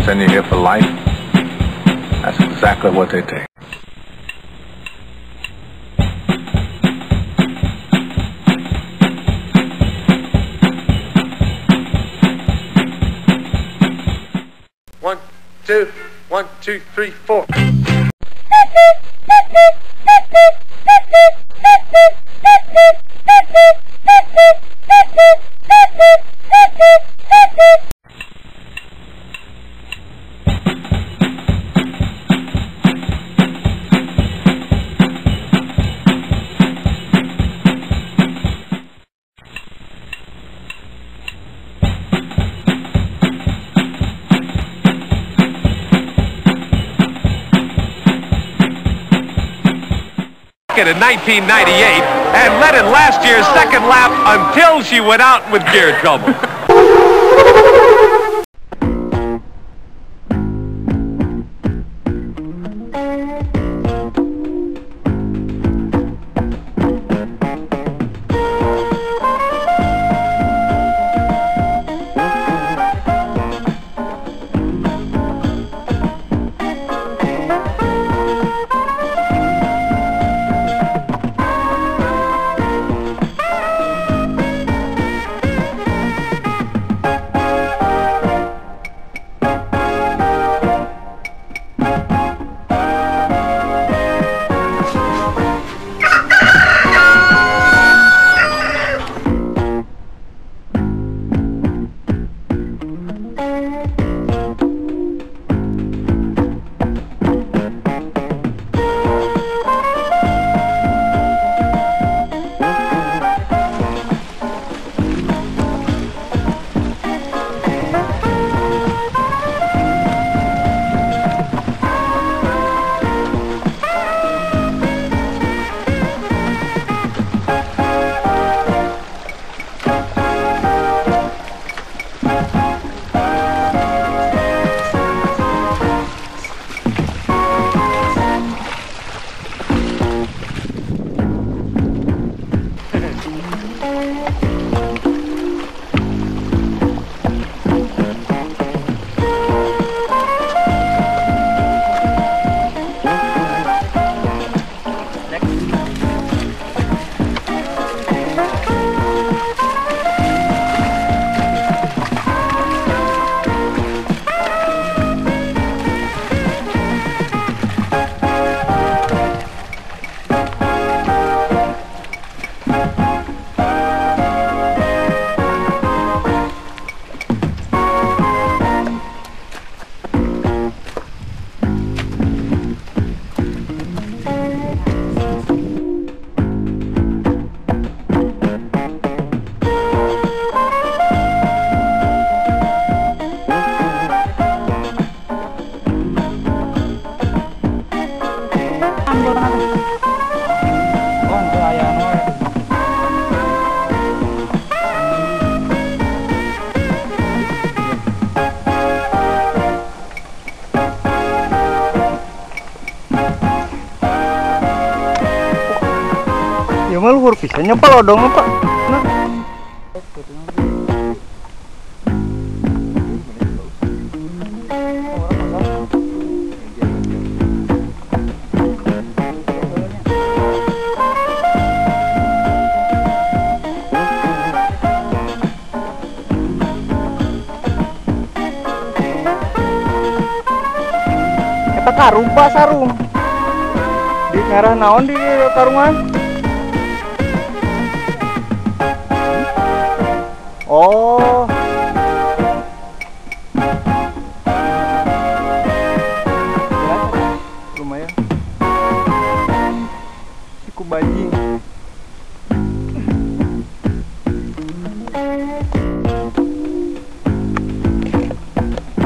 Send you here for life, that's exactly what they take. One, two, 1, 2, 3, 4. In 1998 and led in last year's second lap until she went out with gear trouble. Ya mah luhur pisan nya Pak lodong Pak. Nah. Eta karung Pak sarung. Di ngarah naon di karungan? Oh. Lumayan. Siku bajing.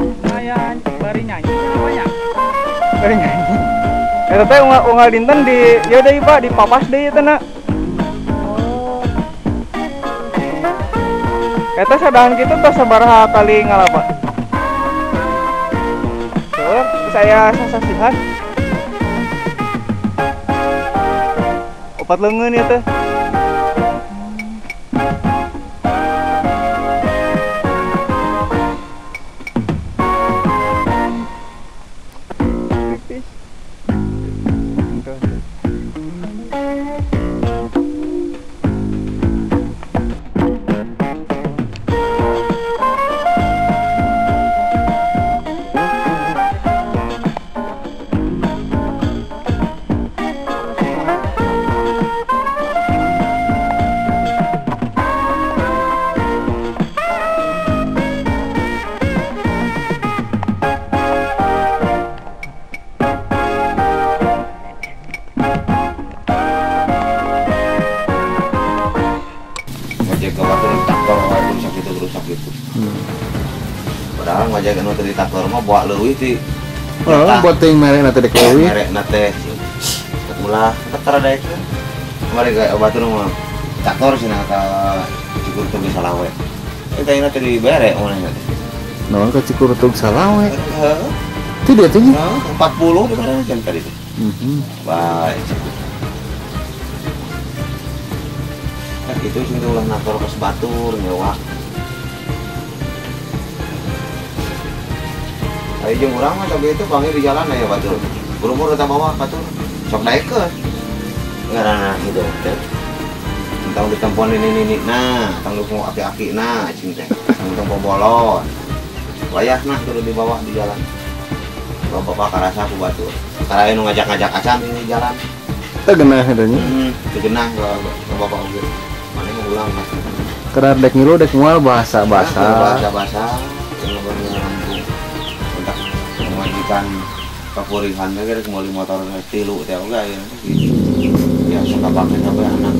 Lumayan, bari nyanyi apa ya? Bari nyanyi. Eta teh unggal dinten di ya deui Pak, di papas deui teh na. Eta sadahan kitu tos sabaraha kali ngalapa? Tuh, saya sasasihan. 4 leungeun ieu teh. Ngajak ke batur traktor wae rusak itu rusak gitu. Padahal ngajak anu teu ditaktor mah bawa leuwih ti. Oh, buat ting merek teh leuwih. Merek teh. Ulah tara daekeun. Kemarin ka batur mah traktor cenah ka Cikurutug salawe. Eta ayeuna teh dibere manehna teh. Naon ka Cikurutug salawe? Heeh. Teu dia teh nya. 40 dibere jam tadi teh. Baik. Kan itu sing ulah nakor kos batur nyewa. Ayo jeung urang mah tapi itu panggil di jalan aya batur. Buru-buru eta bawa batur. Sok daekeun. Ngaranna hidup teh. Entang ditempon ini nah, tang mau aki-aki nah cing teh. Tang tempo bolon. Wayahna kudu dibawa di jalan. Bapak karasa ku batur. Karaya nu ngajak-ngajak acan ini jalan. Teu geunah eta nya. Teu geunah ka bapak oge. Mane mau ulang mas. Karena dek ngilu dek moal bahasa-bahasa. Bahasa-bahasa lampu. Entak pemajikan kapurihan teh rek meuli motor tilu teh oge aya gitu. Ya sok kapake kabeh anak.